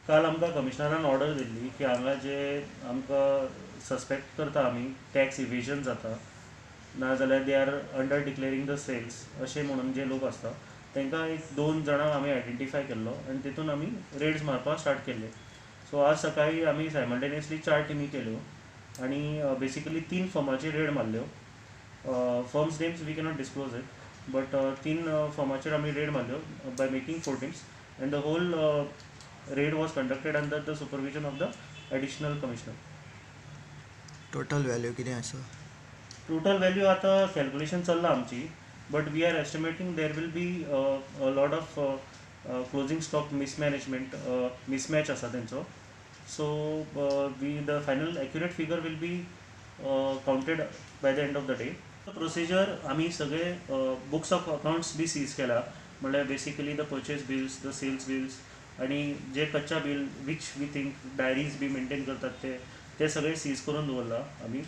काल आमकां कमिशनरान ऑर्डर दिल्ली की हांगा जे आमकां सस्पेक्ट करता आमी टॅक्स इवेजन जाता, नाजाल्यार they are under declaring the sales अशें म्हणून जे लोक आसता, तांकां एक दोन जाणांक आमी आयडेंटिफाय केल्लो आनी तितून आमी रेड्स मारपाक स्टार्ट केल्ले. सो आज सकाळी आमी सायमल्टेनियसली चार टिमी केल्यो आनी बेसिकली तीन फर्माचेर red मारल्यो. Firms names we cannot disclose it, but तीन फर्माचेर आमी red मारल्यो by making four teams, and the whole raid was conducted under the supervision of the additional commissioner. Total value कितें आसा? टोटल व्हॅल्यू आतां calculation चल्लां आमची, but we are estimating there will be a lot of closing stock mismanagement, mismatch आसा तेंचो. So we the final accurate figure will be counted by the end of the day. Procedure आमी सगळे books of accounts be seize केला, म्हणल्यार basically the purchase bills, the sales bills आणि जे कच्चा bill which we think diaries be maintain करतात, ते ते सगळे सीज करून दवरला आमी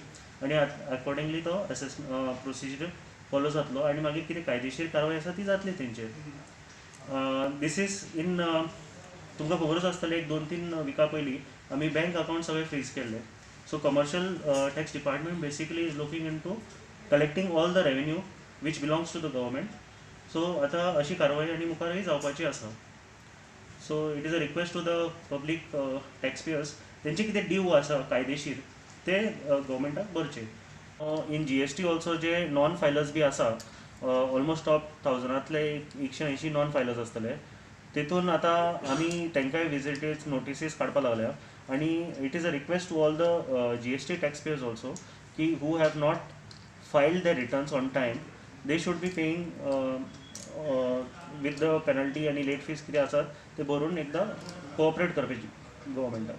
आनी अकॉर्डिंगली तो एसेस प्रोसिजर फॉलो जातलो आनी मागीर कितें कायदेशीर कारवाय आसा ती जातली तेंचेर. This is in तुमकां खबरूच आसतलें, एक 2-3 विका पयलीं आमी बँक अकाउंट सगळे फ्रीज केल्ले. So commercial tax department basically is looking into collecting all the revenue which belongs to the government. So आतां अशी कारवाय आनी मुखारय जावपाची आसा. So it is a request to the public, tax payers, तेंचे कितें ड्यू आसा कायदेशीर ते गव्हर्मेंटाक भरचे. इन जीएसटी ऑल्सो जे नॉन फायलर्स बी आसा, ऑलमोस्ट टॉप थावजंडांतले 180 नॉन फायलर्स आसतले. तितून आतां आमी तांकांय विजिटेज नोटिसीस काडपाक लागल्या आनी it is a request to all the GST tax payers also की who have not filed the returns on time, they should be paying with the penalty आनी लेट फीज कितें आसात ते भरून एकदां कोऑपरेट करपाची गव्हर्मेंटाक.